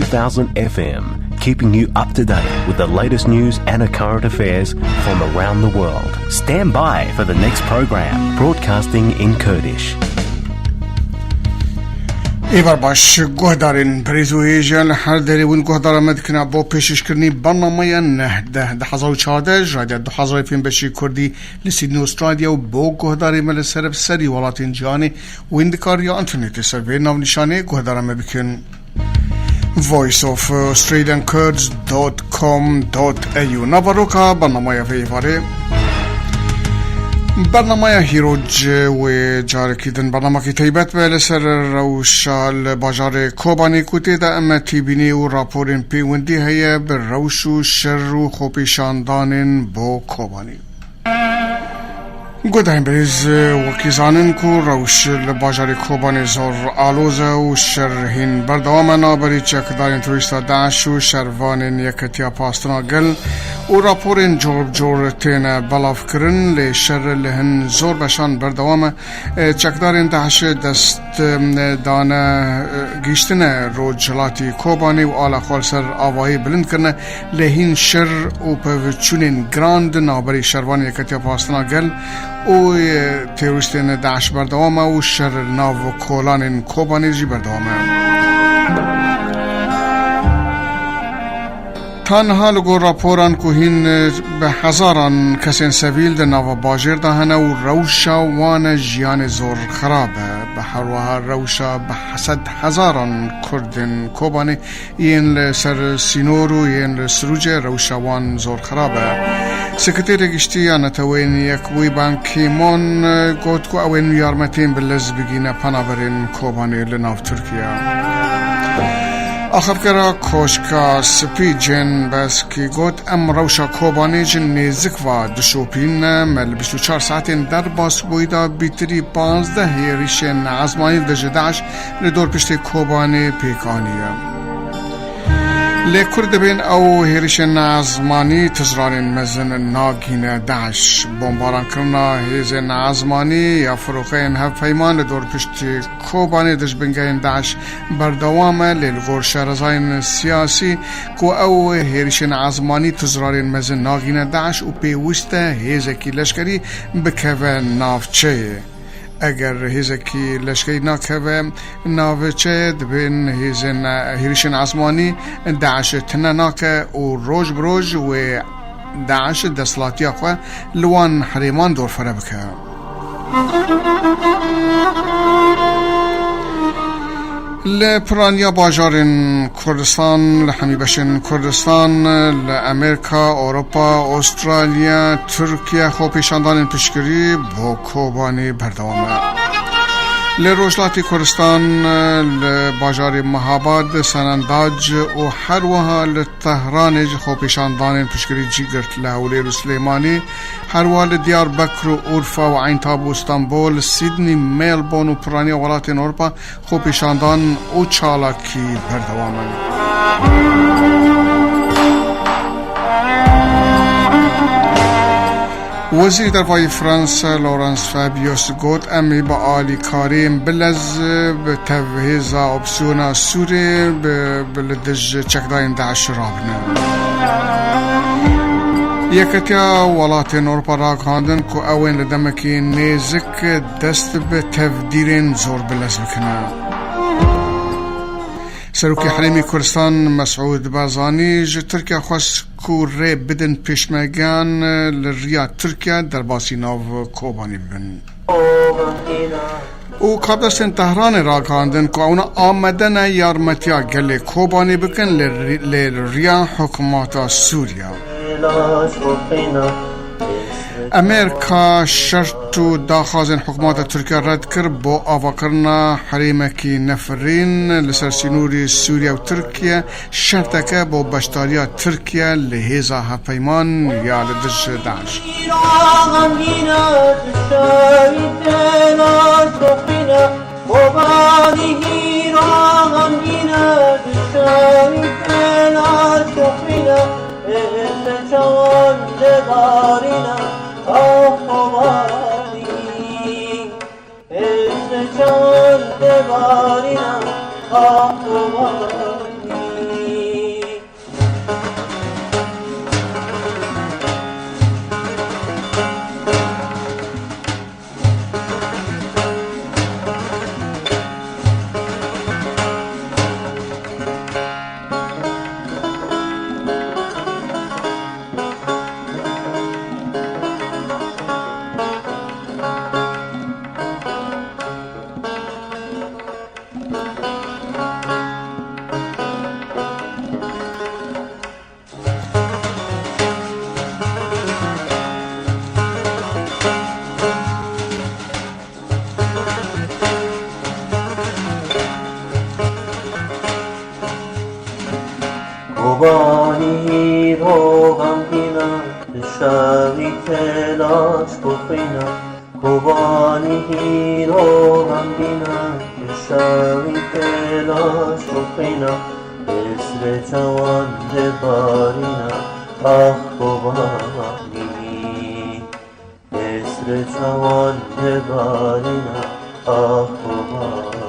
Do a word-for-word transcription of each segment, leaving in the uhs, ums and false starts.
two thousand F M, keeping you up to date with the latest news and current affairs from around the world. Stand by for the next program, broadcasting in Kurdish. Êvar baş, guhdarên birêz û hêja li her derê win guhdara me dikine bo pêşkêşkirinî bernameya neh deh di hezar û çardeh ji Radya du hezar F M beşî Kurdî li Sydney, Australya û bo guhdarê me li ser serî welatên cîhanê win dikar ya înternetê ser vê navnîşanê guhdara me bikin. Voice of Australian Kurds dot com dot A U. Naveroka bernameya vê êvarê. Bernameya hîroc wê carekî din bernamekî taybet be li ser rewşa li bajarê Kobanê ku tê de em tîbînî û raporên pêwendî heye bi rewş û şer û xwepêşandanên bo Kobanê. Guhdarên birêz, wekî zanin ku rewş li bajarê Kobanê zor aloz e û şer hîn berdewam e navberî çekdarên terorîsta DAIŞ û şervanên Yeketiya Pastina Gel û raporên cor bi cor têne belavkirin, lê şer li hin zor beşan berdewam e. Çekdarên DAIŞ dest dane gihîştine rojhilatî Kobanê û ala xwe li ser avahî bilind kirine. Lê hîn şer û pevçûnên giran di navberî şervanên Yeketiya Pastina Gel û, e, terorîstên DAIŞ berdewam e û şer li nav kolanên Kobanê jî berdewam e. Ta niha li gor raporan ku hîn, e, bi hezaran kesên sevîl di nava bajêr de hene û rewşa wan e jiyanê zor xirab e. Bi her wiha rewşa bi sed hezaran Kurdên Kobanê yên li ser sînor û yên li Sirûcê rewşa wan zor xirab e. Sekreterê Giştî ya Neteweyên Yekbûyî Ban Ki-moon got ku ew ên yarmetiyên bi lez bigîne penaberên Kobanê li nav Tirkiye. Axafkera Koşka Spî Jane Baskî got, em rewşa Kobanê ji nêzik ve dişopîne. Me li bîst û çar saetên derbasbûyî de bîtirî panzdeh hêrişên ezmanî li dijî DAIŞ li dorpiştê Kobanê pêk aniye. Lê Kurd dibên ew hêrişên ezmanî tizranên mezin nagîne DAIŞ. Bombarankirina hêzên ezmanî ya firoxeyên hevpeyman li dorpiştê Kobanê dij bingehên DAIŞ berdewam e, lê li gor şarezayên siyasî ku ew hêrişên ezmanî tizranên mezin nagîne DAIŞ û pêwist e hêzekî leşkerî bikeve navçeyê. Eger hêzekî leşkerî nakeve navçeyê, dibên hêzên, hêrişên ezmanî DAIŞ tune nake û roj bi roj wê DAIŞ desthilatiya xwe li wan herêman dorfere bike. Li piraniya bajarên Kurdistan, li hemî beşên Kurdistan, li Amerîka, Ewropa, Astralya, Tirkiye xwepêşandanên piştgirî bo Kobanê berdewam e. Li Rojhilatê Kurdistan, li bajarê Mehabad, Senendac û her wiha li Tehranê jî xwepêşandanên piştgirî cî girt. Li Hewlêr û Silêmanî, her wiha li Diyarbekir û Urfa û Eyntab û Stenbol, Sydney, Melbourne û piraniya welatên Ewropa xwepêşandan û çalakî berdewam in. Wezîrê Dervayî Fransa Laurence Fabius got, em ê bi alîkariyên bilez bi tev hêza opsiyona Sûrê bi, bi li dij çekdayên DAIŞ rabinin. Yeketiya Welatên Ewropa ragihandin ku ew ên li demekî nêzik dest bi tevdîrên zor bilez bikine. Serokê Herêmê Kurdistan Mesûd Barzanî ji Tirkiye xwest ku rê bidin pêşmergeyan li riya Tirkiye derbasî nav Kobanê bibin. Û kapdestên Tehranê ragihandin ku ewna amade ne yarmetiya gelê Kobanê bikin li, li riya hikûmeta Sûriye. Amerîka şert û daxwazên hikûmeta Tirkiye red kir bo avakirina herêmekî nefirîn li ser sînorî Sûriye û Tirkiye, şerteke bo beşdariya Tirkiye li hêza hevpeyman ya li dij DAIŞ. Kobanî hîro xemgîn e, dişewî telaş û xwîn e. Kobanî hîro xemgîn e, dişewî telaş û xwîn e. Hêsrê çawan dibarîne, ax Kobanî. Hêsrê çawan dibarîne, ax Kobanî.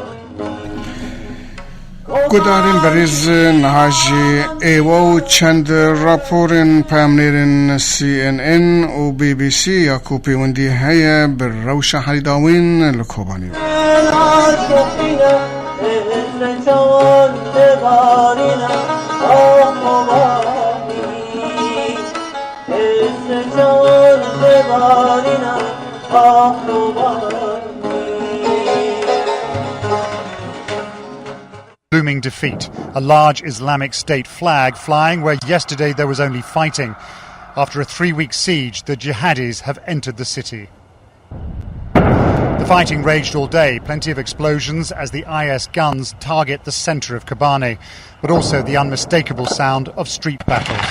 Guhdarên berêz, niha jî êwa û çend raporên peyamnêrên C N N û B B C ya ku pêwendî heye bi rewşa herî dawîn li Kobanî. Looming defeat, a large Islamic State flag flying where yesterday there was only fighting. After a three-week siege, the jihadis have entered the city. The fighting raged all day, plenty of explosions as the I S guns target the centre of Kobani, but also the unmistakable sound of street battles.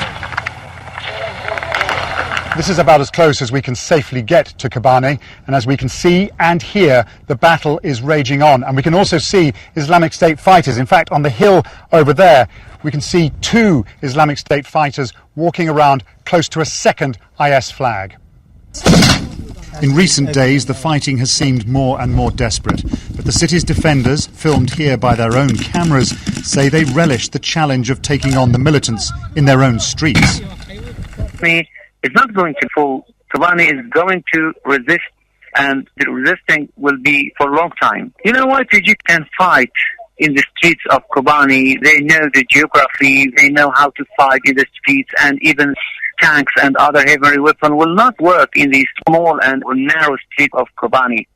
This is about as close as we can safely get to Kobani, and as we can see and hear, the battle is raging on. And we can also see Islamic State fighters. In fact, on the hill over there, we can see two Islamic State fighters walking around close to a second I S flag. In recent days, the fighting has seemed more and more desperate, but the city's defenders, filmed here by their own cameras, say they relish the challenge of taking on the militants in their own streets. Kobani is not going to fall. Kobani is going to resist, and the resisting will be for a long time. You know why P G can fight in the streets of Kobani? They know the geography, they know how to fight in the streets, and even tanks and other heavy weapon will not work in the small and narrow street of Kobani.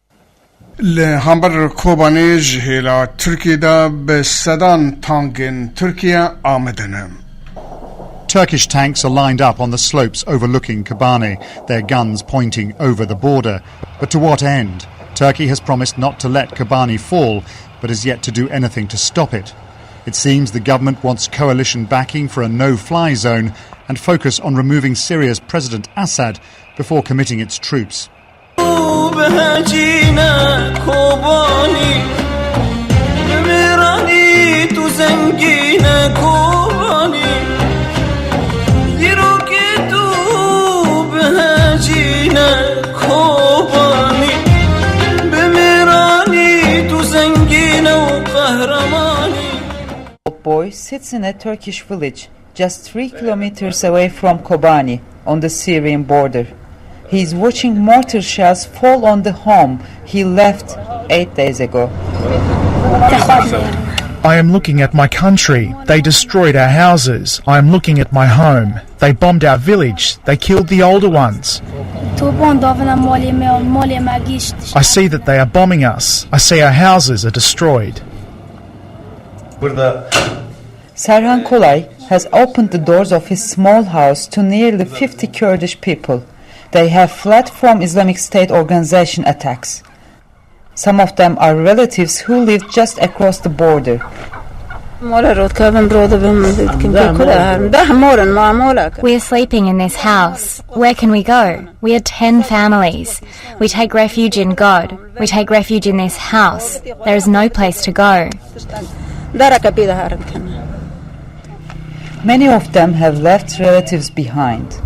Li hember Kobanê ji hêla Tirkiyê de bi sedan tankên Tirkiye amade ne. Turkish tanks are lined up on the slopes overlooking Kobani, their guns pointing over the border. But to what end? Turkey has promised not to let Kobani fall, but has yet to do anything to stop it. It seems the government wants coalition backing for a no-fly zone and focus on removing Syria's President Assad before committing its troops. Boy sits in a Turkish village just three kilometers away from Kobani, on the Syrian border. He is watching mortar shells fall on the home he left eight days ago. I am looking at my country. They destroyed our houses. I am looking at my home. They bombed our village. They killed the older ones. Topan davêne malê me, malê me gişt. I see that they are bombing us. I see our houses are destroyed. Serhan Kolay has opened the doors of his small house to nearly fifty Kurdish people. They have fled from Islamic State organization attacks. Some of them are relatives who live just across the border. We are sleeping in this house. Where can we go? We are ten families. We take refuge in God. We take refuge in this house. There is no place to go. Many of them have left relatives behind.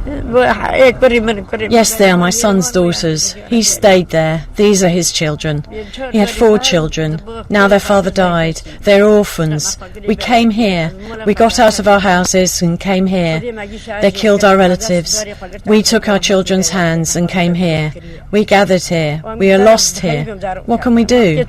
Yes, they are my son's daughters. He stayed there. These are his children. He had four children. Now their father died. They're orphans. We came here. We got out of our houses and came here. They killed our relatives. We took our children's hands and came here. We gathered here. We are lost here. What can we do?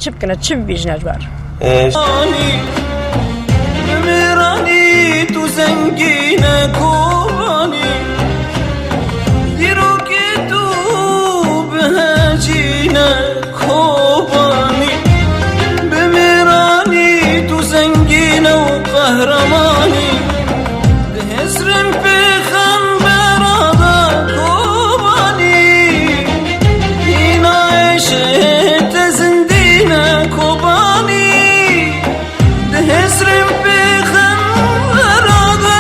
Hizrên pêxembera de Kobanî, hîna eşê te zindîne Kobanî. Di hizrên pêxembera de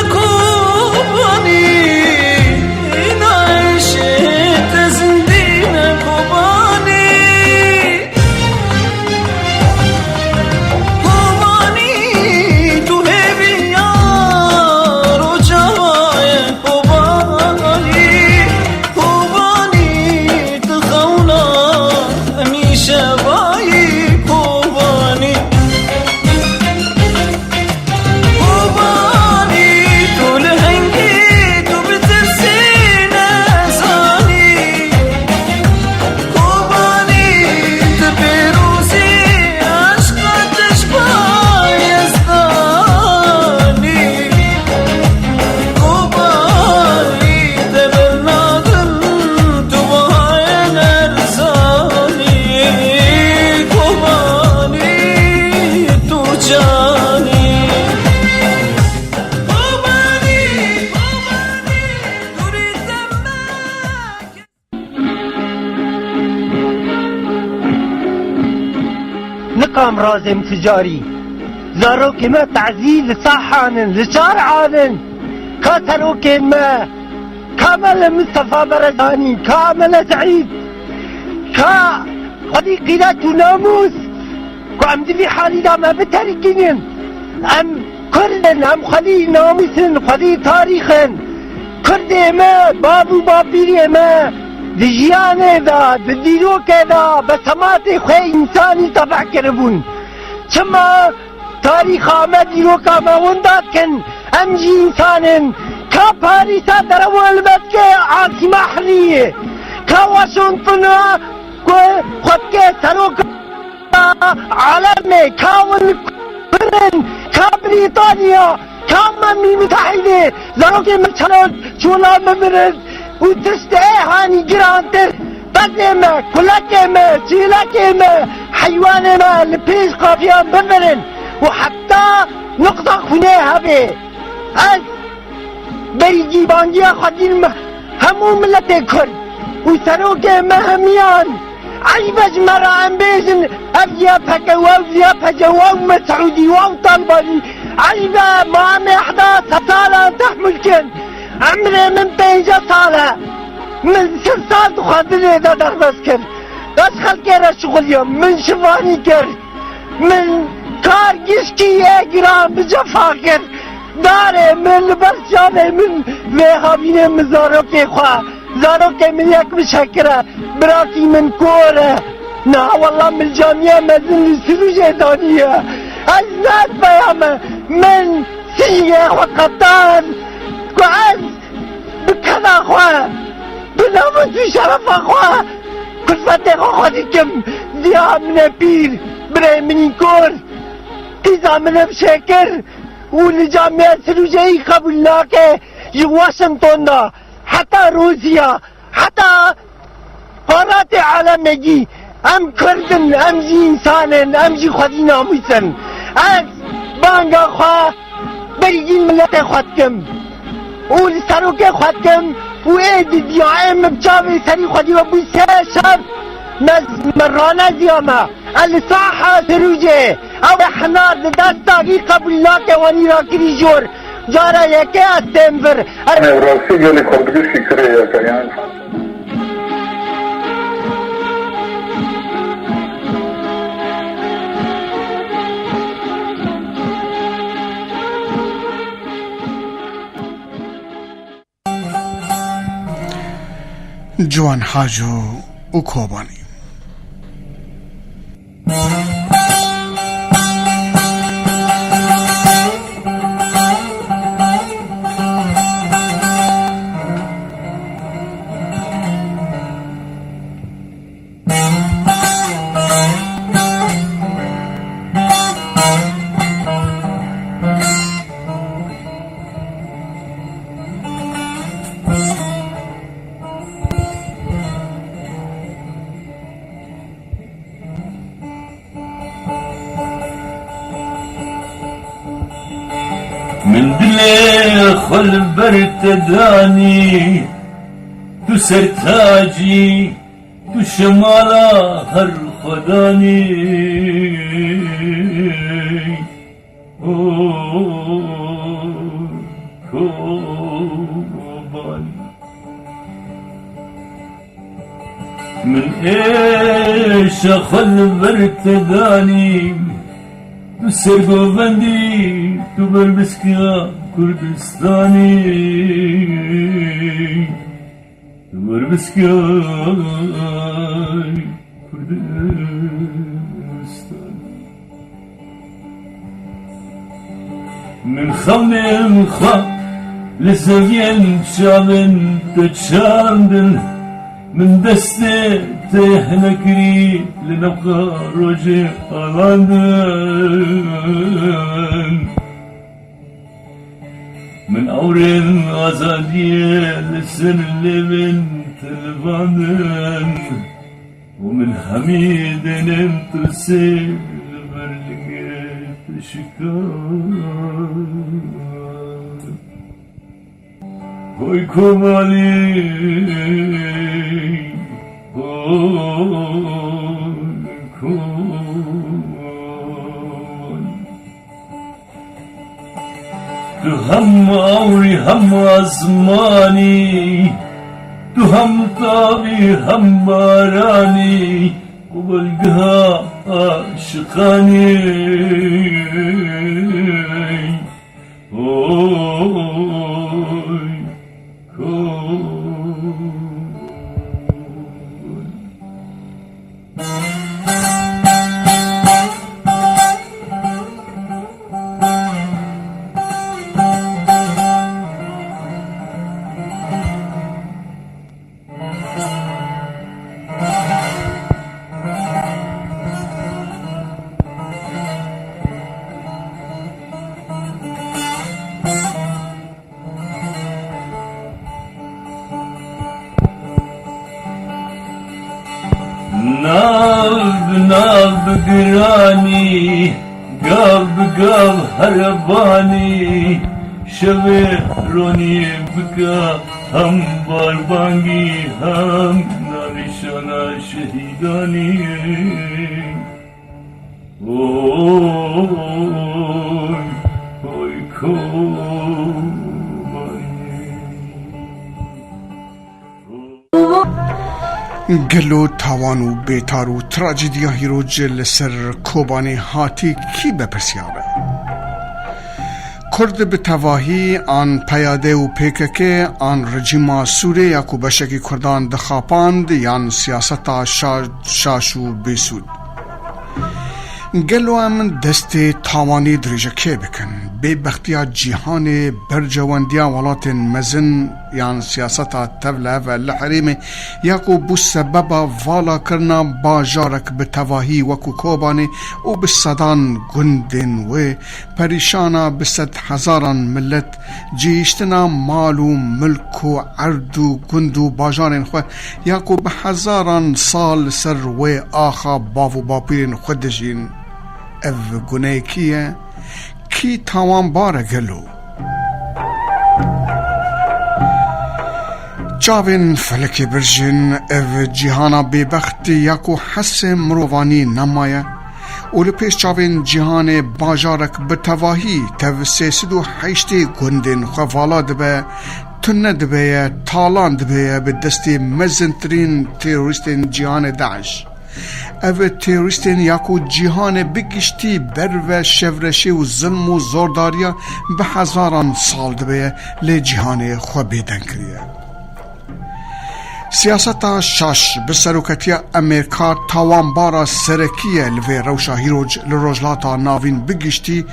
Em razêm ticarî. Zarokê me tazî li sahan in, li çar an in. Ka serokên me, ka Mele Mistefa Berezanî, ka Mele Seîd, ka xwedî qîret û namûs, ku em di vî halî de me biterikînin. Em Kurd in, em xwedî namûs in, xwedî tarîx in. Kurdê me, bav û bapîrê me di jiyanê de, di dîrokê de besematê xwe însanî teveh kiribûn. Çima tarîxa me, dîroka me winda dikin? Em jî însan in. Ka Parîsa derewan li Meskê asîma heriyê, ka Washingtona ku xwe dike seroka alemê, ka hûn li kur in, ka Brîtanya, ka Memlî Mitehîdê, zarokê min çalo çola bimirin û tişt ê hanî girantir, pezê me, kulekê me, çîlekê me, heywanê me li pêş qafiyan bimirin û heta nuqta xwînê hebe. Ez Berî cîbangiya xwe dînim hemû miletê Kurd û serokê me hemiyan. Eyb e ji me re em bêjin, ev Y P G, ew Y P G, ew Mesûdî, ew Talbanî. Eyb e, ma em ê heda sed salan tehmûl kin. Emrê min pêncî sal e. Min sed sal di xwendinê de derbas kir. Ez xelkê re şixuliyam. Min şivanî kir. Min kar gişkî yê giran bi cefa kir. Darê min li ber çavê min vê havînê min zarokê xwe. Zarokê min yek min şekir e. Birakî min kor e. Niha wela min camiya mezin li Sirûcê daniye. Ez ne peyame. Min sijiyê xwe qetan. Ku ez bi keda xwe, bi namûs û şerefa xwe, kulfetê xwe xwedî kim. Diya min e pîr, birê min î kor, qîza min e şekir û li camiya Sirûceyî qebûl nake. Ji Washington de heta Rûsya, heta qaratê alemekî, em Kurd in, em jî însan in, em jî xwedî namûs in. Ez banga xwe berî miletê xwe dikim û li serokê xwe dikim û ê di diyayê min bi çavê serî xwedî we bû sê şev me, me raneziyame. Ez li saha Sirûcê, ew ê henar di desta vî qebûl nake, wanî rakirî jor. Cara yekê ez têm vir. Ev rastî gelî xwe bi giştî kirê yeke, yani. Ciwan Haco û Kobanî. Min dilê xwe li ber te danî, tu sertacî, tu şemala her xwedanî. O Koban. Min êşa xwe li ber te danî, tu sergovendî, tu berbiskiya Kurdistanî, tu berbiskiya Kurdistanî. Min xewnên xwe li zeviyên çavên te çandin, min destê te hene kirî li navka rojê alandin. Min ewrên azadiyê li ser lêvên te livandin. û min hemî dênên tirsê li ber lingê te şikand. Hoy Kobanî, hoy Kobanî. Tu hem awrî hem azmanî, tu hem tavî hem baranî, qubulgeha aşiqanî. Oy, ko. Nav bi nav bi giranî, gav bi gav herebanî, şevê ronî bike hem balbangî hem navîşana şehîdanî. Oy, oy, komanî. Gelo tawan û bêtar û trajediya hîroc li ser Kobanê hatî kî bepirsyar e? Kurd bi tevahî an P Y D û P K K an rejîma Sûrê ya ku beşekî Kurdan dixapand yan siyaseta şa-, şaş û bêsûd. Gelo em destê tawanî dirêjekê bikin? Bêbextiya cîhanê, berjewendiya welatên mezin yan siyaseta tevleve li herêmê ya ku bû sebeba valakirina bajarek bi tevahî wekû Kobanê û bi sedan gundên wê, perîşana bi sed hezaran milet, cihiştina mal û milk û erd û gund û bajarên xwe ya ku bi hezaran sal li ser wê axa bav û bapîrên xwe dijîn. Ev guneyekî ye? Kî tawanbar e gelo? Çavên felekê birjên ev cîhana bêbext ya ku hesê mirovanî nemaye û li pêş çavên cîhanê bajarek bi tevahî tev sê sed û heştê gundên xwe vala dibe, tune dibe ye, talan dibe ye bi destê mezintirîn terorîstên cîhanê DAIŞ. Ev terorîstên ya ku cîhanê bi giştî ber ve şevreşê û zilm û zordariya bi hezaran sal dibe ye, lê cîhanê xwe bêdeng kiriye. Siyaseta şaş bi seroketiya Amerîka tawanbara serekî ye li vê rewşa hîroc li Rojhilata Navîn bi giştî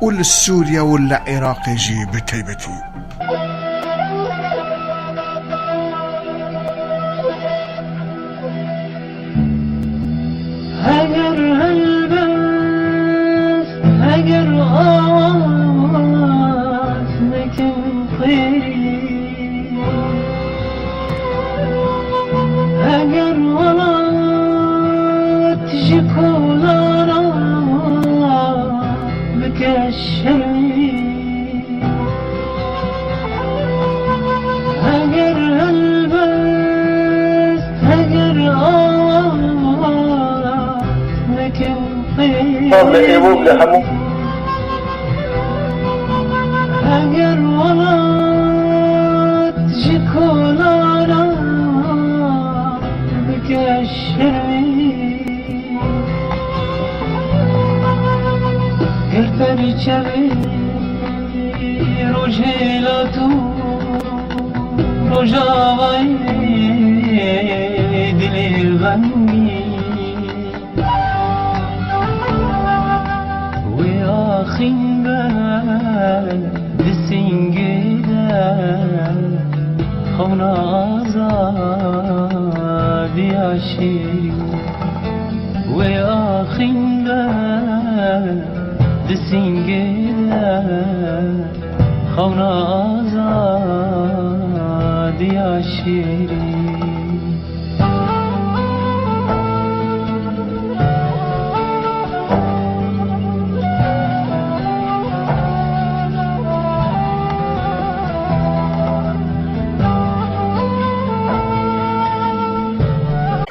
û li Sûriye û li Iraqê jî bi taybetî. Heger helbest, heger awaz nekin xêrî. Heger welat ji kolara bike şermî. Heger helbest, heger awaz nekin xêr. Heger welat ji kolara bike şermî. Ger perçemê Rojhilat û Rojavayê dilê xemgîn. Wê axîn be di sîngê de xewna azadiya şêrî. Wê axîn be di sîngê de xewna azadiya şêrî.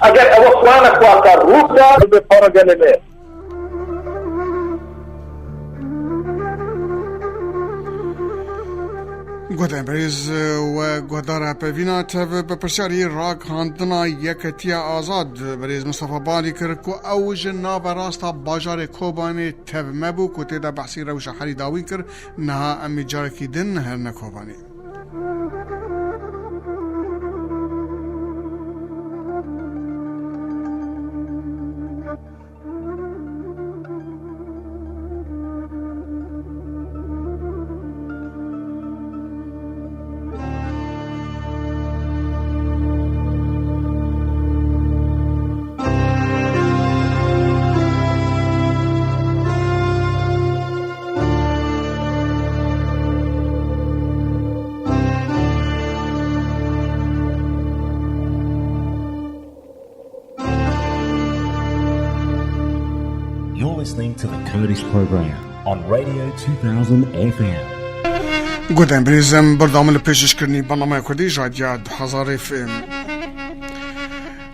Eger ew xwena xwe ka rû bida, dibe para gelê me. Gotin birêz we guhdara pevîna tev bi pirsyarî ragihandina Yeketiya Azad birêz Mistefa Balî kir ku ew ji naverasta bajarê Kobanê tev me bû ku tê de behsî rewşa herî dawîn kir, niha em ê carekî din herine Kobanê. You're listening to the Kurdish Program on Radio two thousand F M. Gotin birêz em berdewam li pêşkêşkirinî bernameya Kurdî ji Radya du hazar F M.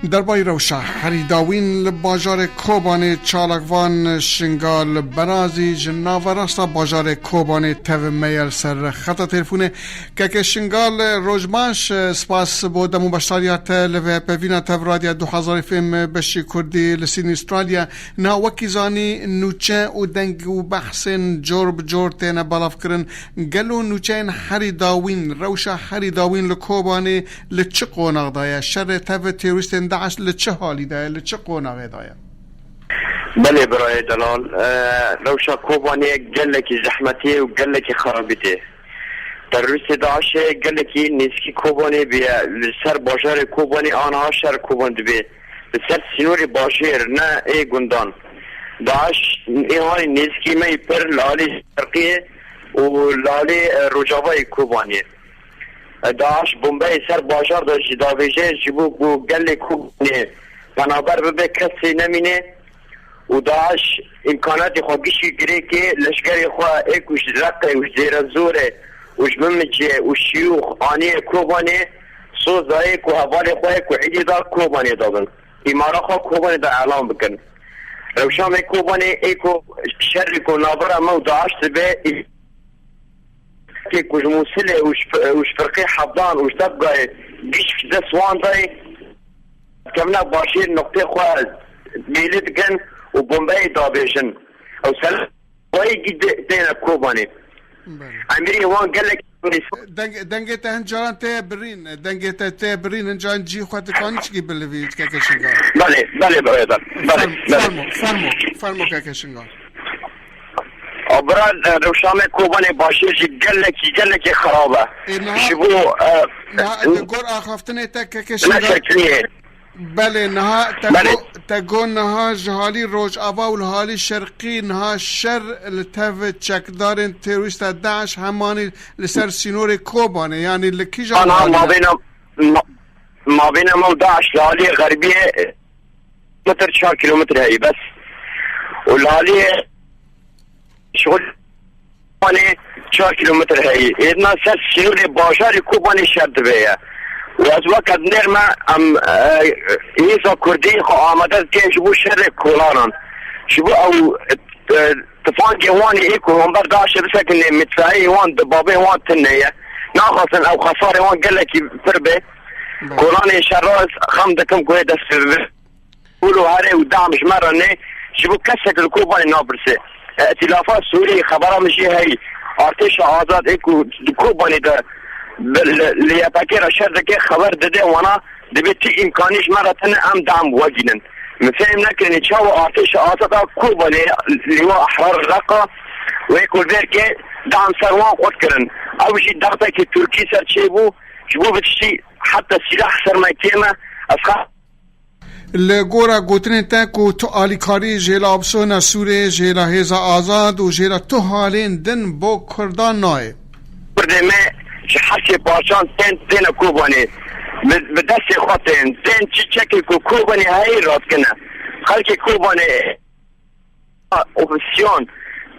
Derbarî rewşa herî dawîn li bajarê Kobanê çalakvan Şingal Berazî ji naverasta bajarê Kobanê tev me ye li ser xeta telefonê. Keke Şingal, roj baş, spas bo dem û beşdariya te li vê pevîna tev Radya du hazar F M beşî Kurdî li Sydney, Australia. Niha wekî zanî nûçe û deng û behsên cor bi cor têne belavkirin. Gelo nûçeyên herî dawîn, rewşa herî dawîn li Kobanê li çi qonax de ye? Şerê tev terorîstên DAIŞ li çi halî de ye? Li çi qonaxê de ye? Belê birayê delal, e, rewşa Kobanê gelekî zehmetî û gelekî xerabî tê. Terorîstê DAIŞê gelekî nêzîkî Kobanê bûye. Li ser bajarê Kobanê aniha şer Koban dibê. Li ser sînorê bajêr, ne ê gundan. DAIŞ ê hanî nêzîkî me yî pir li alî şerqiyê û li alî, e, rojavayê Kobanê. E, DAIŞ bombeyê ser bajar de jî davêje ji bo ku gelê Kobanê penaber bibe, kesê nemîne. û DAIŞ îmkanatê xwe gişkî girê kê leşkerê xwe ê ku ji Reqê û ji Dêrezorê û ji Mimicê û Şiyûx aniye Kobanê, soz dayê ku hevalê xwe ê ku êdî da Kobanê de bin. Îmara xwe Kobanê de elan bikin. Rewşa me Kobanê ê ku şerê ku navbera me û DAIŞ dibe, kê ku ji Mûsilê û ji, û ji firqê Hebdan û ji Debgayê giş ji dest wan dayê, dikevine bajêr noqtê xwe bêlî dikin û bombeyê dabêjin. Ew ser wayî gî de-, têne Kobanê. Belê. Emirê wan gelek Deng-, dengê te hin caran tê birîn, dengê te tê birîn, hin caran cî xwe dikanî çikî bilivî keke Şingal. Belê, belê, belê, belê. Ferm-, belê. Fermo, fermo, fermo keke Şingal. Abra, e, rewşa me Kobanê Başêr jî gelekî, gelekî xerab e. Ê, niha, Ji bo, e, niha, li gor axaftinê te keke Şingal. Neşekiliye. Belê, niha te Belê. got, te got niha ji halî Rojava û li halî Şerqî niha şer li tev çekdarên terorîsta DAIŞ hemanî li ser sînorê Kobanê, yanî li kîjan Ana halî ne? mabêna, ma-, mabêna me û DAIŞ li halî Xerbiyê, e, metre çar kîlometre heye bes. Û li aliyê şixul Kobanê çar kîlometre heye. Êdna ser sînorê bajarê Kobanê şer dibe ye. Û ez weke dinêrme em, e, hêza Kurdî xwe amade dike ji bo şerê kolanan. Ji bo ew, e, tifangê wan ê ku hember DAIŞê bisekine, mitrayê wan di babê wan tune ye. Naxwazin ew xesarê wan gelekî pir be. Belê. Kolanê şer re ez xem dikim ku ê dest pê bibe. Pûl û herê û dam ji me re ne, ji bo kesek li Kobanê napirse. Îtîlafa Sûrî, xebera min jê heyî. Artêşa Azad ê ku di Kobanê de bi, li, li Y P G re şer dike, xeber dide wana, dibê tu îmkanî ji me re tune em dam wegînin. Min fêm nekirinê çawa Artêşa Azad a Kobanê Lîwa Ehrar Reqa wê ku vêr ke dam ser wan qut kirin. Ew jî dextekî Tirkî ser çêbû, ji bo bi tiştî heta sîlah ser me kêm e. Ez xa- Li gora gotinên te ku tu alîkarî ji hêla opsiyona Sûrê, ji hêla hêza azad û ji hêla tu halên din bo Kurdan nayê. Kurdê me ji her sê parçan tên, têne Kobanê. Bi, bi destê xwe tên. Tên çi çekê ku Kobanê heyî radikine. Xelkê Kobanê opsiyon,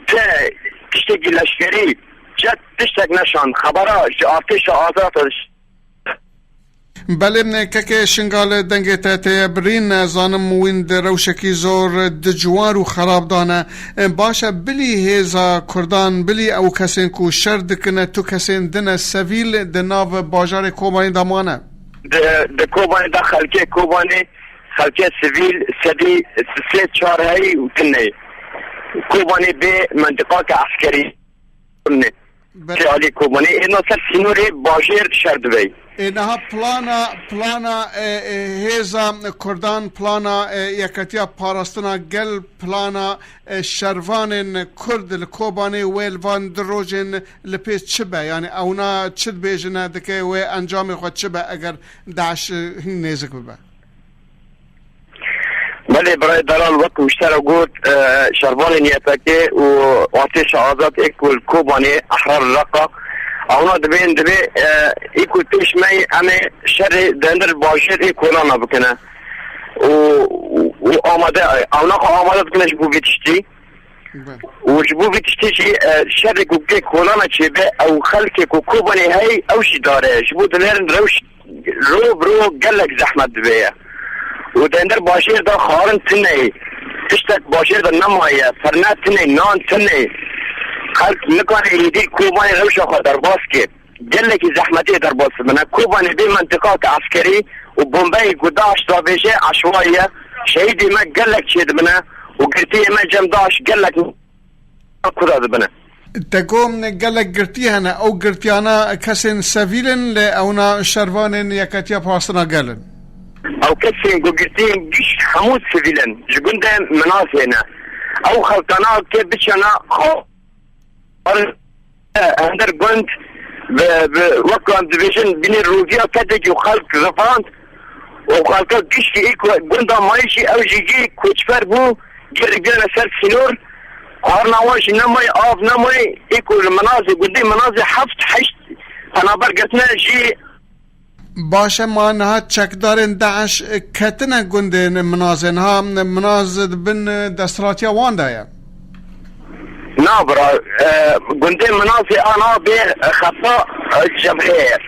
te tiştekî leşkerî, çet tiştek neşand. Xebera ji artêşa azad re Belê, kekê Şingal, dengê te teye birîn, ez zanim wîn di rewşekî zor ducwar û xerab de ne. Baş e, bilî hêza Kurdan, bilî ew kesên ku şer dikine, tu kesên din e, sevîl di nav bajarê Kobanê de mane. Di, di Kobanê de xelkê Kobanê, xelkê sivîl sedî sê çar heyî û tune. Kobanê bê mentiqake eskerî ne. Be- Alî Kobanê êna ser sînorê bajêr şer dibey. Ê niha plana, plana, e, e, hêza Kurdan, plana, e, Yeketiya Parastina Gel, plana, e, şervanên Kurd li Kobanê wê li van du rojên li pê çi be? Yani ewna çi dibêjine, dike wê encamê xwe çi be eger DAIŞ, e, hîn nêzik bibe? Belê, birayê delal, wek min ji te re got, e, şervanên Y P G û Artêşa Azad ê ku li Kobanê, Ehrar Reqa, ewna dibên, dibê, e, ê ku pêş me yê, em ê şerê di hundir bajêr ê kolana bikine. Û, û, û amade, ewna xwe amade dikine ji bo vê tiştî. Be. Û ji bo vê tiştî jî, e, şerê ku kê kolana çêbe, ew xelkê ku Kobanê hey, ew jî dare. Ji bo dinêrin rewş ro bi ro gelek zehmet dibe ye. Û di hundir bajêr de xwarin tune ye. Tiştek bajêr de nemaye. Firne tune, nan tune. Xelk nikane êdî Kobanê rewşa xwe derbas ke. Gelekî zehmetê derbas dibine. Kobanê bê mentiqake eskerî û bombeyê ku DAIŞ davêje eşwayî ye. Şehîdê me gelek çêdibine û girtiyê me cem DAIŞ gelek kuda dibine. Te got gelek girtî hene. Ew girtiyana kesên sevîl in, lê ewna şervanên Yeketiya Parastina Gel in? Ew kesên ku girtî in giş hemû sivîl in. Ji gundê Minazê ne. Ew xelkana ke biçena xwe hundir gund bi, bi, wek em dibêjin, bînê roviya ketekî û xelk zifirand û xelka gişkî ê ku gunda mayî jî, ew jî cî koçber bû, gêrî gêne ser sînor. Xwarina wan jî nemayî, av nemayî, ê ku li Minazê, gundê Minazê heft heşt penaber girtine jî. Baş e, ma niha çekdarên DAIŞ ketine gundên Minazê. Niha Minaz di bin desthilatiya wan de ye. Na bira, e, gundê Minazê ana bê xeta, e, cebhê ye.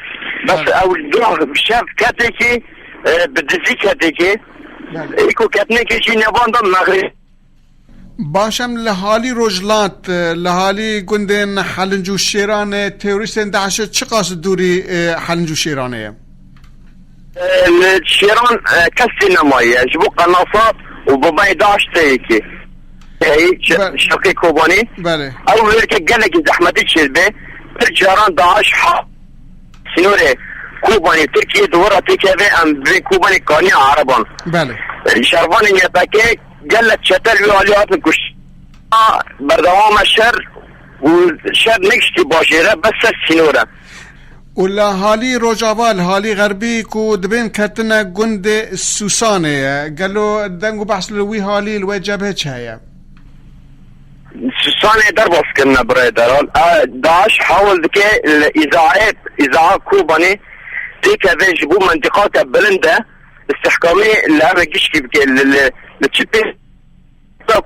Bes, ha, ew doh şev ketekî, e, bi dizî ketekî, ha, ê ku ketinekê jî nevan da mexrib. Baş em li halî rojhilat, li halî gundên Helinc û Şêranê, terorîstên DAIŞê çiqas dûrî, e, Helinc û Şêranê ye? E, li Şêran, e, kesî nemaye. Ji bo qenasat û bombeyê DAIŞ tê yekê. Hey, şe-, Be- şevqê Kobanê. Belê. Ew wê yekê gelekî zehmetî çêdibe. Pir caran DAIŞ ha sînorê Kobanê Tirkiye dûra têkeve, em bi Kobanê kaniya Ereban. Belê. Şervanên Y P G gelek çete li wê alî hatin kuştin. Berdewam e şer û şer negiştî bajêre, bes ser sînor e. Û li halî rojava, li halî xerbî ku dibên ketine gundê Sûsanê ye. Gelo deng û behs li wî halî, li wê cebhê çi heye? Sûsanê derbas kirine birayê delal. E, DAIŞ hewil dike li îzayê, îzaha Kobanê têkeve ji bo mentiqake bilind e, istihkamê li hevê gişkî bike, li, li, li çi pê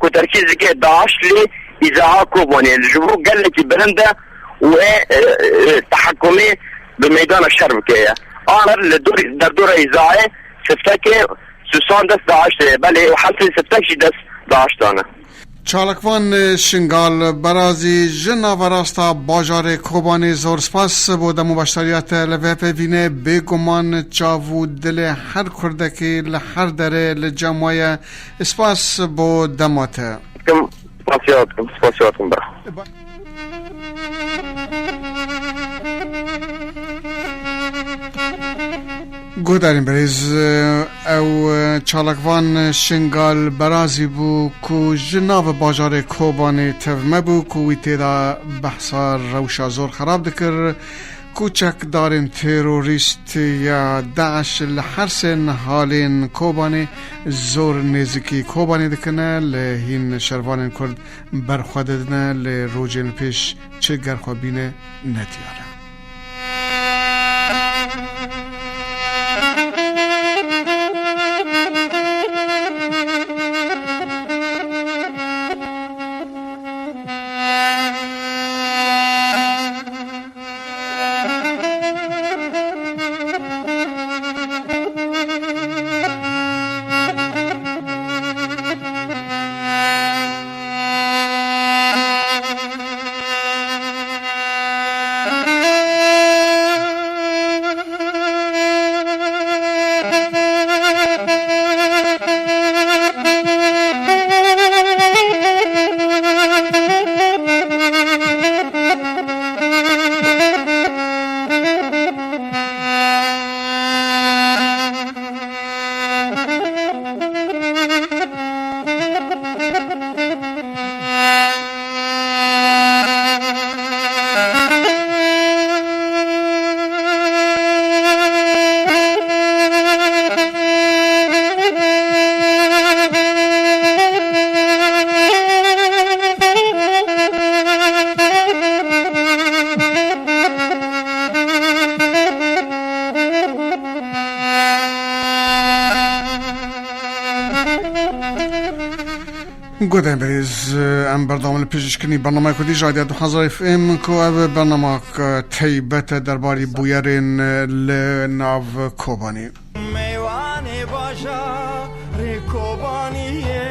ku terkîz dike DAIŞ lê îzaha Kobanê ji bo gelekî bilind e û ê, e, e, tehekumê bi meydana şer bike ye. Aner li dor, derdora îzayê siftekê Sûsan dest DAIŞ de ye. Belê, û hemsê siftek jî dest DAIŞ de ne. Çalakvan Şingal Berazî ji naverasta bajarê Kobanê, zor spas bo dem û beşdariya te li vê peyvînê. Bêguman çav û dilê her Kurdekî li her derê li cem we ye. Spas bo dema te. Spasiya dikim, spasiya dikim bira. Guhdarên birêz, ew çalakvan Şingal Berazî bû ku ji nav bajarê Kobanê tev me bû, ku wî tê de behsa rewşa zor xerab dikir, ku çekdarên terorîst ya DAIŞ li her sê nihalên Kobanê zor nêzikî Kobanê dikine, lê hîn şervanên Kurd berxwe didine, lê rojên pêş çi gerxwe bîne, nediyar e. Guhdarên birêz, em berdewam li pêşkêşkirina bernameya Kurdî ji Radya du hezar F M, ku ev bernamek taybet e derbarê bûyerên li nav Kobanê. Mêvanê bajarê Kobaniyê,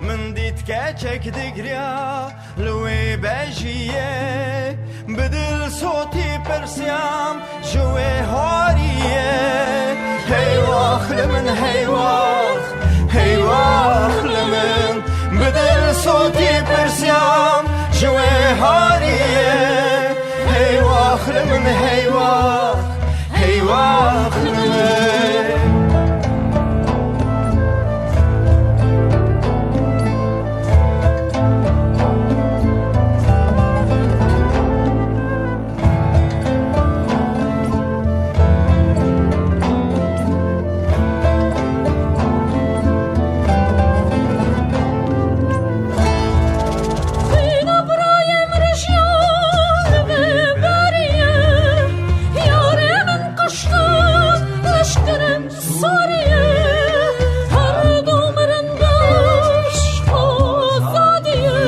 min dît keçek digriya li wê bejiyê. Bi dil sotî pirsiyam ji wê hariyê. Heywax li min, heywax, heywax li min. Bi dil sotî pirsiyam ji wê hariyê. Heywax li min, heywax, heywax li min. Bîna birayê min ji yan vê beriyê, yarê min qiştin leşkirin sariyê, her du mirin deş azadiyê,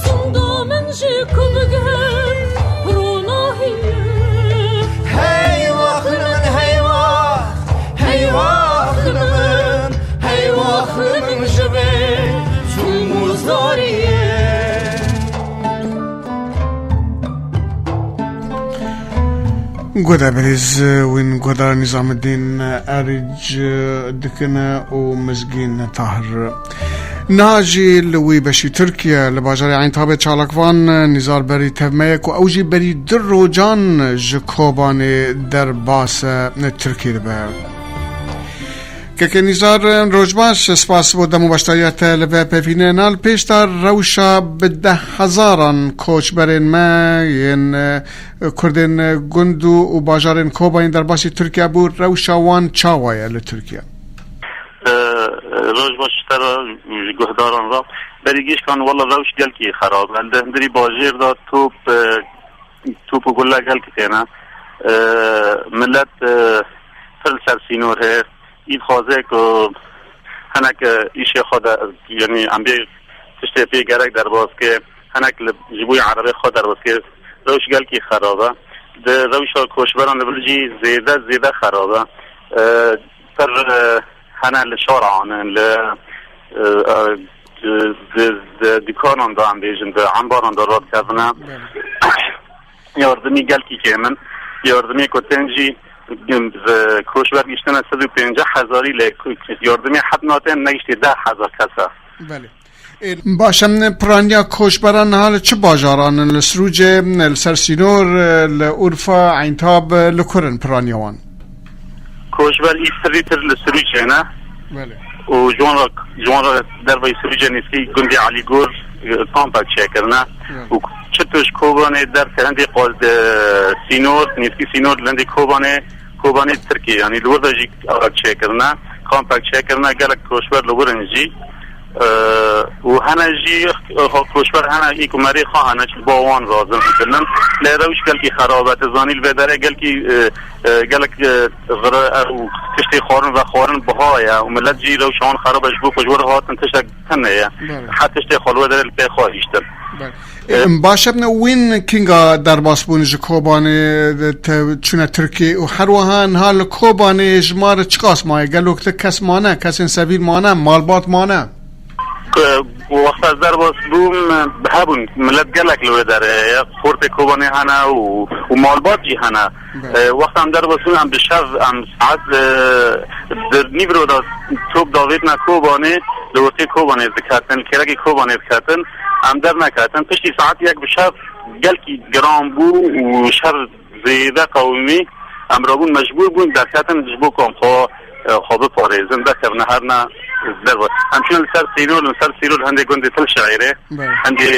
sinda min ji ku bigihim ronahiyê. Hey wax li min, hey wax, hey wax li min, hey wax li min ji vê zulm û zariyê. Guhdarên birêz, wîn guhdarên Nîzamedîn Erîc dikin û Mizgîn Tahir. Niha jî li wî beşî Tirkiye, li bajarê Eyntabê çalakvan, Nîzar berî tev me ye ku ew jî berî du rojan ji Kobanê derbas e, Tirkiyê dibe. Kekê Nîzar, roj baş, spas bo dem û beşdariya te li vê pevînê. Niha li pêş de rewşa bi deh hezaran koçberên me yên, e, Kurdên gund û, û bajarên Kobanê derbasî Tirkiye bû, rewşa wan çawa ye li Tirkiye? E, roj baş ji te re û ji guhdaran re. Berî gişkan wela rewş gelkî xerab e. Li hundirî bajêr de top, e, top û gule gelkî têne. E, milet, e, pir li ser sînor heye. Î dixwaze ku hinek, e, îşê xwe de, yanî em bê tiştê pê gerek derbas ke, hinek li, ji bo erebê xwe derbas ke, rewş gelkî xerab e. Di rewşa koçberan li vir jî zêde, zêde xerab e. E, pir, e, hene li şara anin, li, e, e, di, di, di dikanan de, em bêjin, di embaran de radikevine. Belê. Yardimî gelkî kêm in. Yardimê ku tên jî, e, koçber giştine sed û pêncî hezarî lê ku, yardimê heb naten negiştê deh hezar kes e. Belê. Ê, baş e, piraniya koçberan niha li çi bajaran in? Li Sirûcê, li ser sînor, li Urfa, Eyntab, li ku in piraniya wan? Koçber î pirîtir li Sirûcê ne. Belê. Û ji wan re, ji wan re derveyî Sirûcê nêzîkî gundê Elîgor, e, kampek çêkirine. Belê. Û çi tu ji Kobanê dertê hindê qal, e, sînor, nêzîkî sînor li hindê Kobanê, Kobanê Tirkiyê, yanî li wir de jî ew çêkirine, kampek çêkirine, gelek koçber li wir in jî. E, û hene jî, e, koçber hene, î ku merê xwe hene, çi ba wan razin dikinin. Lê rewş gelkî xerab e, tu zanî li vê derê gelkî, e, e, gelek, e, xire ew tiştê xwarin vexwarin biha ye û milet jî rewşa wan xerab e, ji bo ku ji wir hatin tiştek tune ye. Belê. Her tiştê xwe li wê derê li pê xwe hiştin. Belê. E, Em, baş e, wîn kinga derbas bûn ji Kobanê, te çûne Tirkiyê û her wiha niha li Kobanê ji me re çiqas maye? Gelo te kes mane, kesên sevîl mane, malbat mane? Ku wexta ez derbas bûm, hebûn, milet gelek li wê derê ye. Xortê Kobanê hene û, û malbat jî hene. Belê. E, wexta em derbas bûn, em bi şev, em saet, e, di nîvro de top davêtine Kobanê, li ortê Kobanê diketin, li kêrekê Kobanê diketin. Em derneketin. Piştî saet yek bi şev gelkî giran bû û şer zêde qewimî. Em rabûn mecbûr bûn derketin ji bo ku em xwe, e, xwe biparêzin, derkevine herine derve. Em çûne li ser sînor, li ser sînor hindê gundê Til Şaîrê, Belê. hindê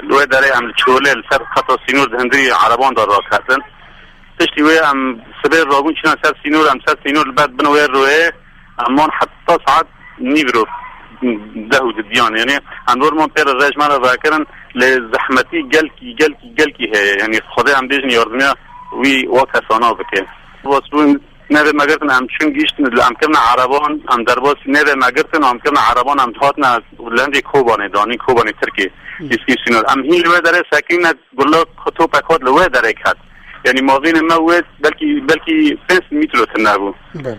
li wê derê em li Çolê li ser xeta sînor di hundirî ereban de raketin. Piştî wê em sibê rabûn çûne ser sînor, em ser sînor li ber bin wê rûyê, em man heta saet nîvro deh û didiyan. Yanî em normal pê re rejme re vekirin, lê zehmetî gelkî, gelkî, gelkî heye. Yanî Xwedê em bêjin yardimiya wî wa kesana bike. Wasbûn Navê me girtin, em çûn gihîştin, em kirine Ereban, em derbasî navê me girtin, em kirine Ereban, em hatine li hindê Kobanê, danîn Kobanê Tirkê, îskî sînor. Em hîn li wê derê sekîne, gulak, topek hat li wê derê ket. Yanî mavînê me wê belkî, belkî pênc mîtro tune bû. Belê.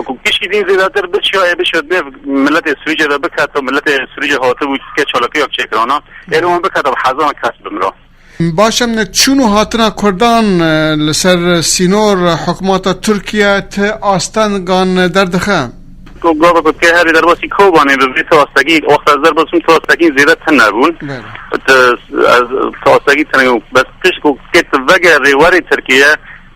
Ku kişkî din zêdetir biçiya, ê bişo dê miletê Sûrî ve bikete, miletê Sûrî hatibû ke çalakiya çêkirana. Yanî wan bikete bi hezan kes bimira. Baş e, çûn û hatina Kurdan, e, li ser sînor, e, hikûmeta Tirkiye ti astengan derdixe? Ku gava ku tê herî derbasî Kobanê bi vê ti astegî, wexta ez derbas bûm ti astegî zêde tune bûn. Belê. Ti, ez, ti astegî tune bû. Bes pişt ku kê ti vegerê werê Tirkiye,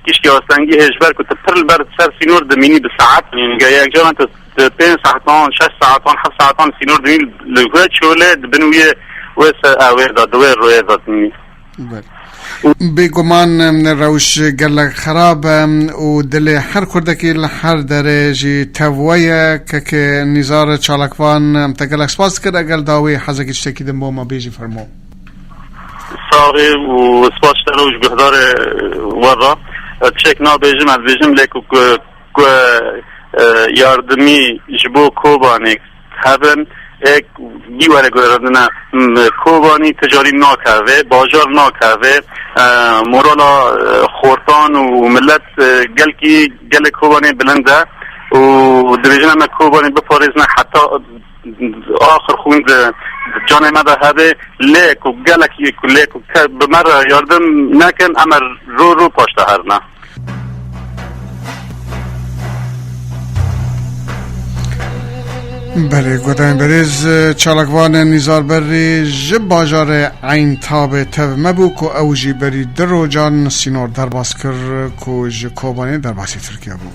kişkî astengî hê ji ber ku ti pir li ber ser sînor dimînî bi saet, yanî gel yek caran tu, tu pênc saetan, şeş saetan, heft saetan sînor dimînî li wê çolê di bin wê, wê se-, wê de, di wê royê de dimînî. Belê. Bêguman, em, rewş gelek xerab e, em, û dilê her Kurdekî li her derê jî tev we ye. Kekê Nîzar Çalakvan, em te gelek spas dikir. Egel dawî hezekî tiştekî din bo me bêjî, fermo. Saxê û spas ji te re û ji guhdarê we re. Tiştek nabêjim, ez bêjim lê ku, ku, ku, e, yardimî ji bo Kobanê hebin, ê bî were guherandine, m, Kobanî ticarî nakeve, bajar nakeve, e, morala, e, xortan û millet, e, gelkî, gelê Kobanê bilind e û dibêjin em ê Kobanê biparêzine heta axir xwîn di, di canê me de hebe, lê ku gelek, ku lê ku ke bi me re yardim nekin, em ê ro ro paş de herine. Belê, guhdarên berêz, çalakvan Nîzar Berrî ji bajarê Eyntabê tev me bû ku ew jî berî du rojan sînor derbas kir ku ji Kobanê derbasî Tirkiye bû.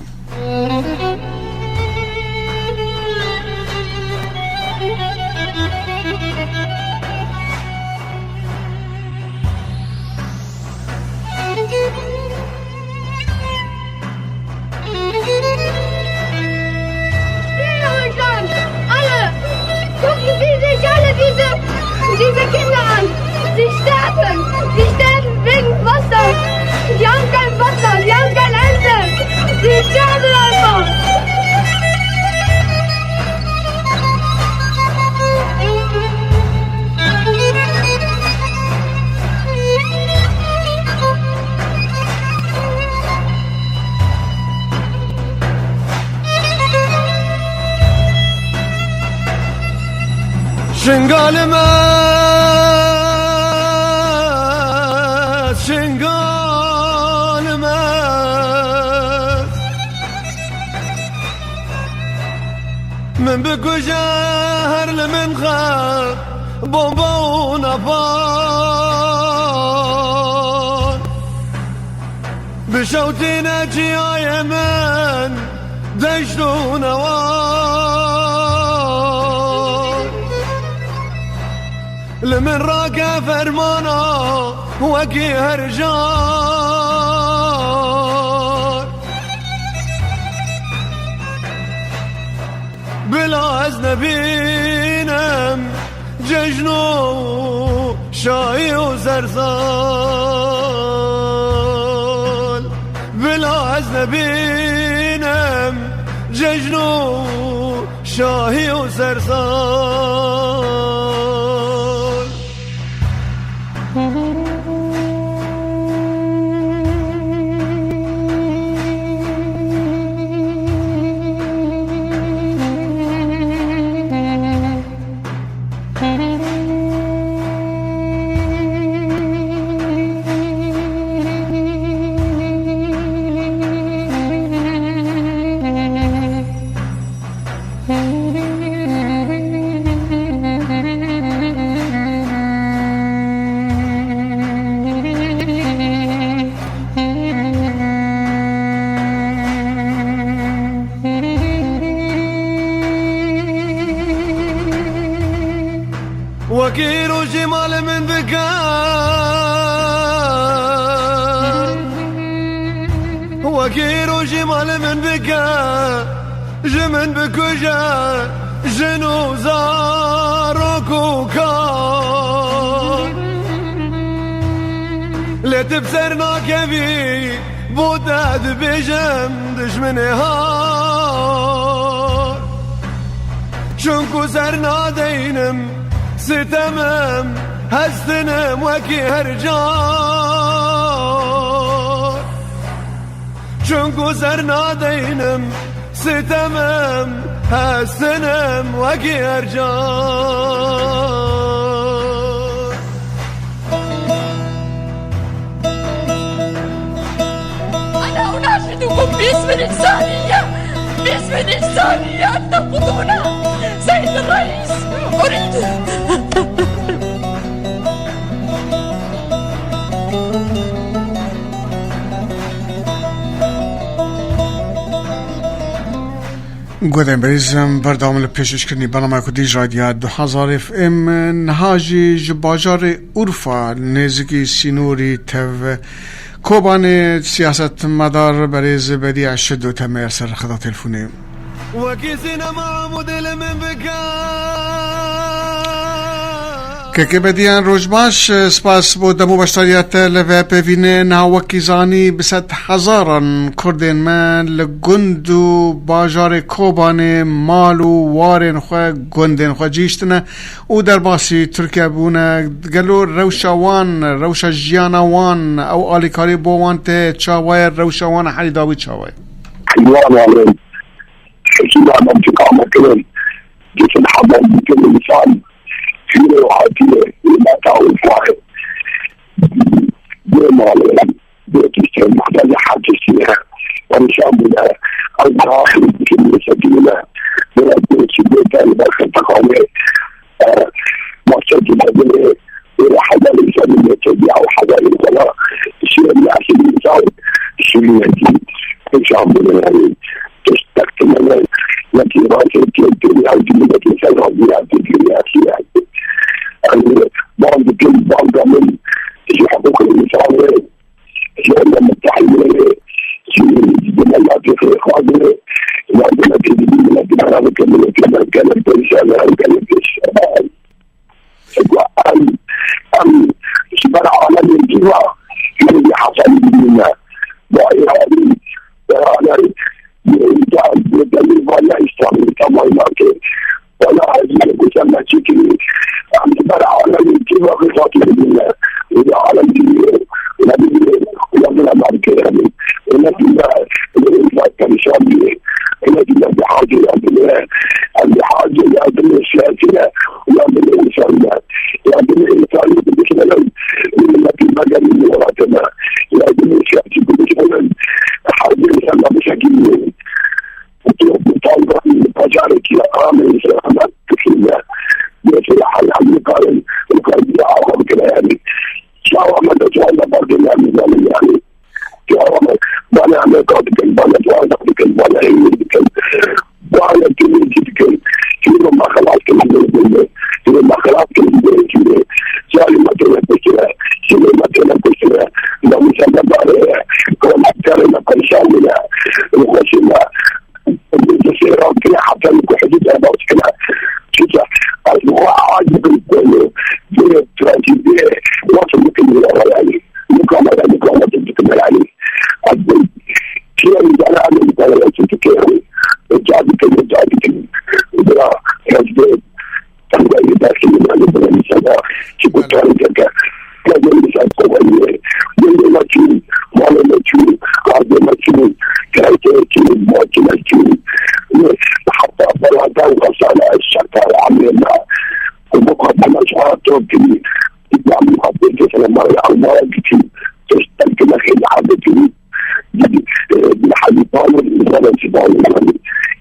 Alle, gucken Sie sich alle diese, diese Kinder an. Sie sterben. Sie sterben wegen Wasser. Die haben kein Wasser. Die haben kein Essen. Sie sterben einfach. Şingalê me, Şingalê me. Min bikuje her li min xe bomba û napan. Bişewtîne çiyayê min deşt û newan. Li min rake fermana wekî her car. Bila ez nebînim cejn û şahî û sersal. Bila ez nebînim cejn û şahî û sersal. Wekî rojî malê min bike. Wekî rojî malê min bike. Ji min bikuje jin û zarok û kar. Lê tu bi ser nakevî. Bo te dibêjim dijminê har, çunku ser nadeynim sitemim, hestinim wekî her car. Çunku ser nadeynim sitemim, hestinim wekî her car. أنا أناشدكم باسم الإنسانية، باسم الإنسانية أن تنقذونا. سيد الرئيس، أريد Guhdarên birêz, em berdewam li pêşkêşkirinî bernameya Kurdî ji Radya du hazar F M. Niha jî ji bajarê Urfa, nêzîkî sînorî tev Kobanê, siyasetmedar berêz Bedî Eşid û te me ser xeta telefonê. Wekî sînema model min bike. Kekê Bedî, yan roj baş, spas bo dem û beşdariya te li vê pêvînê. Niha wekî zanî, bi sed hezaran Kurdên me li gund û bajarê Kobanê mal û warên xwe, gundên xwe cihiştine û derbasî Tirkiye bûne. Gelo rewşa wan, rewşa jiyana wan, ew alîkarî bo wan tê çawa ye, rewşa wan herî dawî çawa ye? Wan alin, hikîman em tikame kirin, dikin hemû dikin însan, hîro hatiye, îmeta û faye. Bê malê, bê tiştê, muhtaca her tiştî ye. Perîşan bûne. Ew daxil dikin, sekîne. Bê tiştî, bê tiştî, bê tiştî, Maqsed ji mezin ê, ê hezarê însanî mevtediya û hezarê xwe şirin nasî însan şirînekî pêşan bûne, yanî tiştek tune ne, yekî rastê tê tê ya jî miletê ser razî ya tê tê ya tê ya. Yanî bang dikin, banga min ji hiqûqê însanê, Ji Ewropa Mutehîde, ji, ji welatê xwe xwazine, yardemetê didî, miletê xera bike, miletê me gelek perîşan e, gelek perîşan e. Em, em ji ber alemê dî ve, gelekî hesanî dibîne. Vay, vay, vay, vay, vay, vay, vay, Wala ez ê gote me çi kirî, em li ber alemê kî ve xizatî dibîne. Wê alem dibîne, wê dibîne, wê bira me bike yanî. Wê dibîne, wê perîşan bîne. Wê dibîne bi hacê ya dibîne. Em bi hacê ya dibîne siyasî ne, ya dibîne însanî ne. Ya dibîne însanî dibîne, wê miletî me gelî welatê me. Ya dibîne siyasî dibîne, hacê ya me bişekî bîne. Bacarekî ameyî selamet dikine. Mesela hal hal nikarin, nikarin ya awa bikine yani. Çawa me de çawa da bardin yani, yani, yani. Çawa me, bana Amerika dikin, bana çawa da dikin, bana Hindî dikin. Bana Tunîsî dikin. Hîro me xelas kirin, hîro me xelas kirin, hîro. Çawa me têne kuştine, hîro me têne kuştine. Namusa me bare, kona kare me perişan bine. Xweşî me. Sêran kiriye heta ku hudûd erbas kiriye. Çiçe ez xwe aciz bim ku vê trajîdiyê wasa bikim ya yanî. Nikame ya nikame bikim yanî. Ez bim kiyem dana em nikame ya çi dike yanî. Ca dikim, ca dikim. Bira ez bim Tengayî destê min hene bira însana çi guhdarî dike. Tengayî ser kovayî ye. Gundê me çû, malê me çû, ardê me çû, kereytê çû, makîne çû. Heta belada û xesane şerta amê me. Ku bixwe dema ji xwe top kirî. Îslamî xwe pêkê sene mara Almanya dikî. Tiştek kime xêlî ardê kirî. Yanî, e, bi hezî bawê însana çi bawê yanî.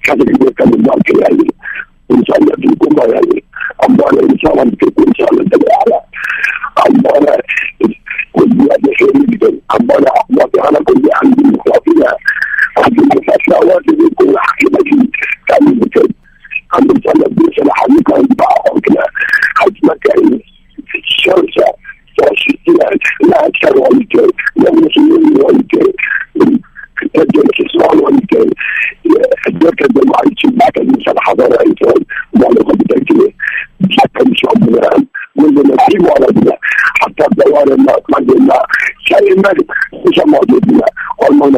Kesek bê temizdan kirayî. Însan ya dî kuma yanî. Em bana însanan dike ku însanan dike ala. Em bana, e, ku diya de xêrî dike. Em bana, em bana ku diya em dî muxlafî ne. Em dî muxlafî ne, wa dî ku hakîmekî kamî dike. Em însanan dî sene hemî kan dî ba axwe kine. Hekîmekî Şansa, faşîstî ne, ne esker wanî kir, ne musulman wanî kir, ne Cengiz Han wanî kir, ne Ecevit de ma çi bate insan hazara insan, malê xwe bide kir, bide perîşan bûne, gundê me kî wala bûne, heta dewarê me, qadê me, serê me, kuşa ma dê bûne, Almanya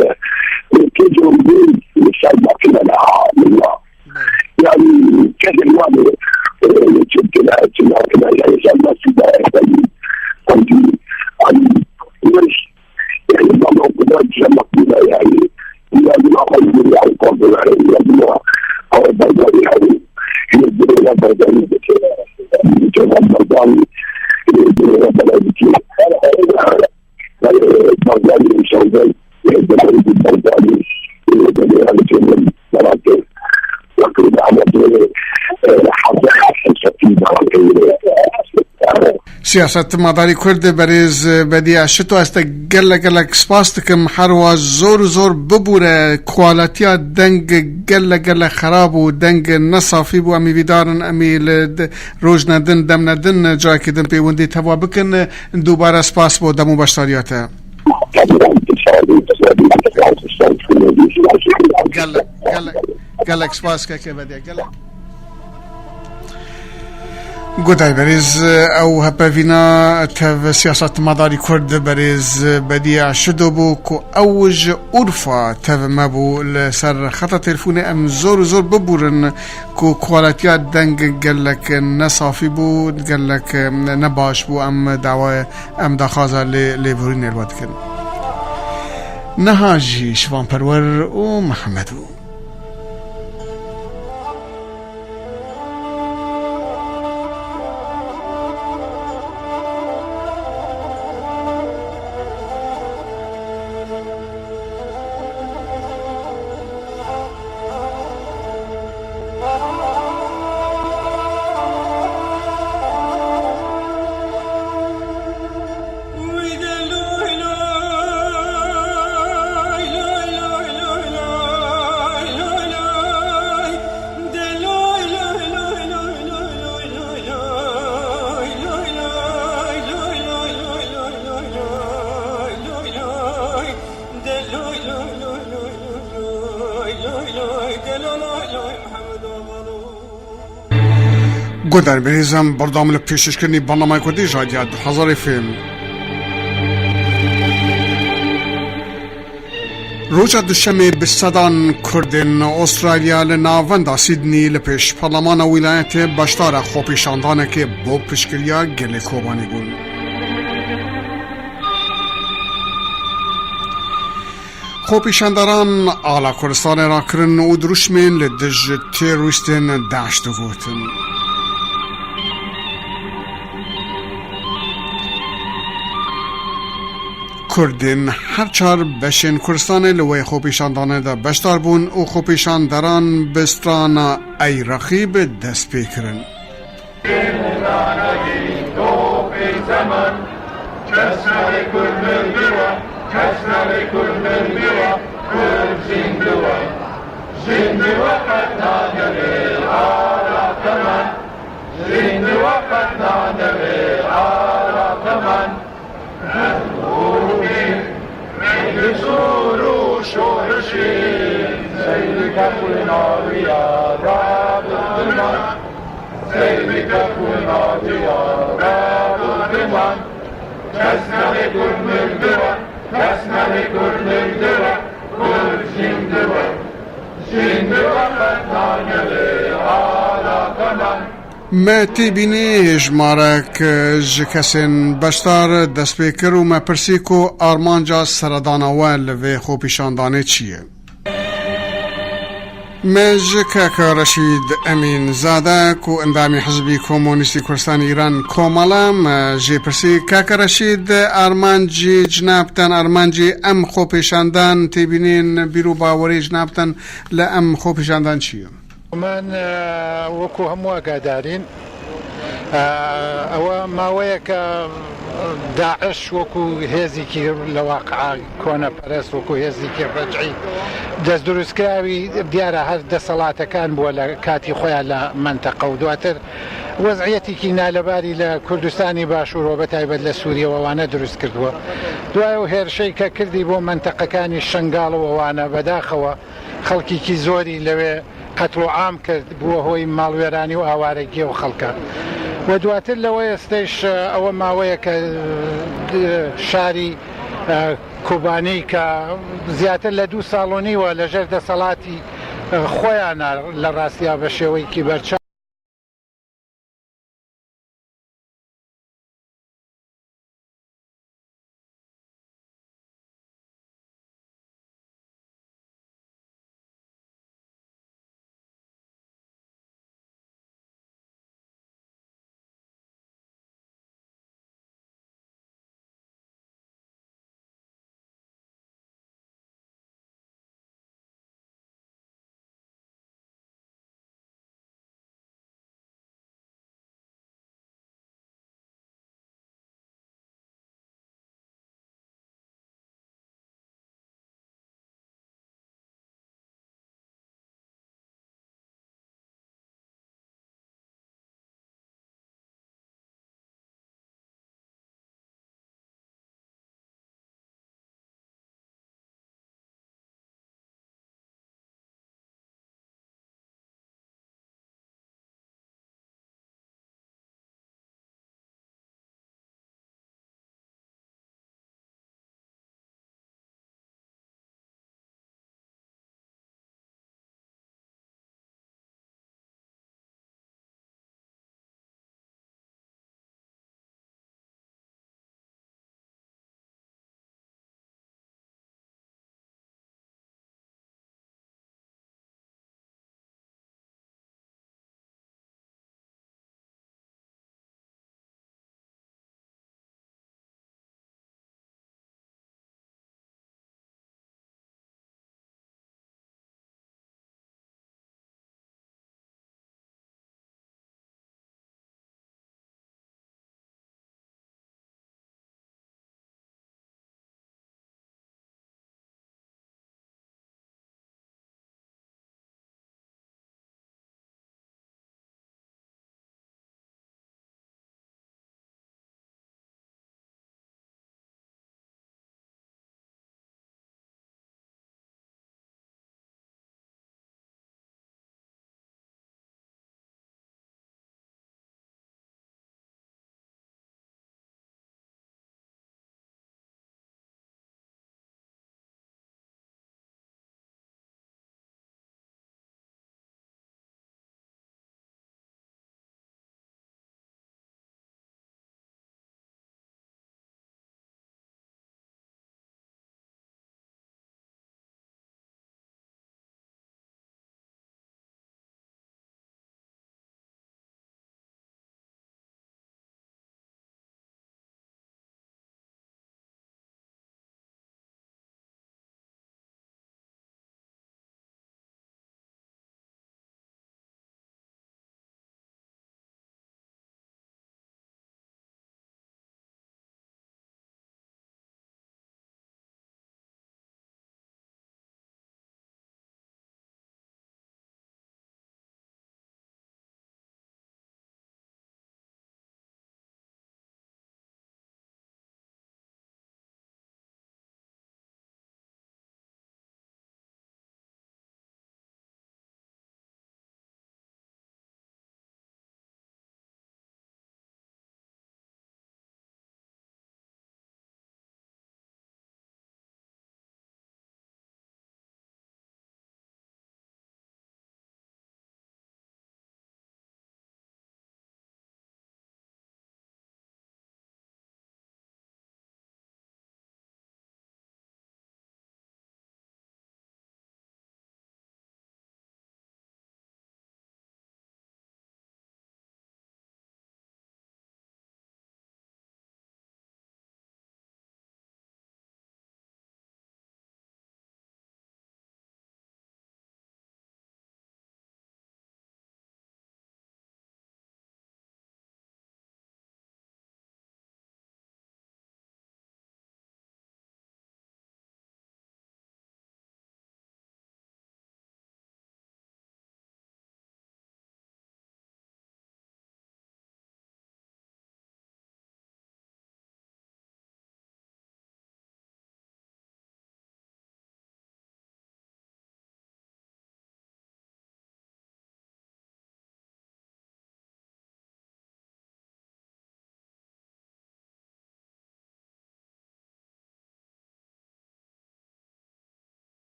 e, e, kê cor bû, e, ser makine de ha, billah. Yani, kê de wan, e, e, çi kine, çi nakine, yani, sen nasıl da, yani, sanki, hani, yani, bana o kadar güzel makine, yani, yani, ama, yani, kontrol, yani, ama, yani, yani, Barzanî, Barzanî, Siyasetmedarî Kurd berêz Bediya Şito, ez te gelek gelek spas dikim. Her wa zor û zor bibûre, kualitiya deng gelek gelek xerab û deng ne safî bû. Em ê vîdarin, em ê li d-, rojne din, demne din, carekê din pêwendî teva bikin. Dubare spas bo dem û beşdariya te. Gelek, gelek, gelek spas keke Bediya, gelek. Guhdarên berêz, ew hepevîna tev siyasetmedarî Kurd berêz Bediya Şido bû ku ew ji Urfa tev me bû. Li ser xeta telefonê em zor û zor bibûrin ku kualitiya deng gelek ne safî bû, gelek ne baş bû. Em dawa, em daxwaza lê, lêborînê li we dikin. Niha jî Şivan Perwer û Mihemed bû. Guhdarên berêz, em berdewam li pêşkêşkirinî bernameyê Kurdî ji Radya Duhezar F M. Roja Duşemê bi sedan Kurdên Australya li navenda Sydney li pêş Parlemana Wîlayetê beşdara xwepêşandanekê bo piştgiriya gelê Kobanê bûn. Xwepêşandaran ala Kurdistanê rakirin û dirûşmên li dij terorîstên DAIŞ digotin. Kurdên her çar beşên Kurdistanê li wê xwepêşandanê de beşdar bûn û xwepêşandaran bi strana Ey Reqîb dest pê kirin. Me têbînî hêjmarek ji kesên beşdar dest pê kir û me pirsî ku armanca seredana we li vê xwepêşandanê çi ye? Me ji kaka Reşîd Emîn Zade ku endamî Hizbî Komunîstî Kurdistanê Îran Komel e, me jê pirsî, kaka Reşîd, armancî cinabtan, armancî em xwepêşandan, têbînên bîr û bawerê cinabtan li em xwepêşandan çi ye? من، ئە، وەکو هەموو ئاگادارین، ئە، ئەوە ماوەیەکە داعش وەکو هێزێکی لە واقعا کۆنەپەرست، وەکو هێزێکی ڕەجعی دەست دروستکراوی، دیارە هەر دەسەڵاتەکان بووە لە کاتی خۆیان لە مەنتەقە و دواتر وەزعیەتێکی نالەباری لە کوردستانی باشوور و بە تایبەت لە سووریەوە وانە دروست کردووە. دوای و هێرشەی کە کردی بۆ مەنتەقەکانی شنگاڵ و وانە بەداخەوە خەڵکیکی زۆری لەوێ قەتڵ و عام کرد، بووە هۆی ماڵوێرانی و ئاوارەگی و خەڵکە. و دواتر لەوە ئێستش ئەوە ماوەیە کە شاری کوبانی کە زیاتر لە دوو ساڵ و نیوە لەژێر دەسەڵاتی خۆیانە لە ڕاستیا بە شێوەیەکی بەرچاو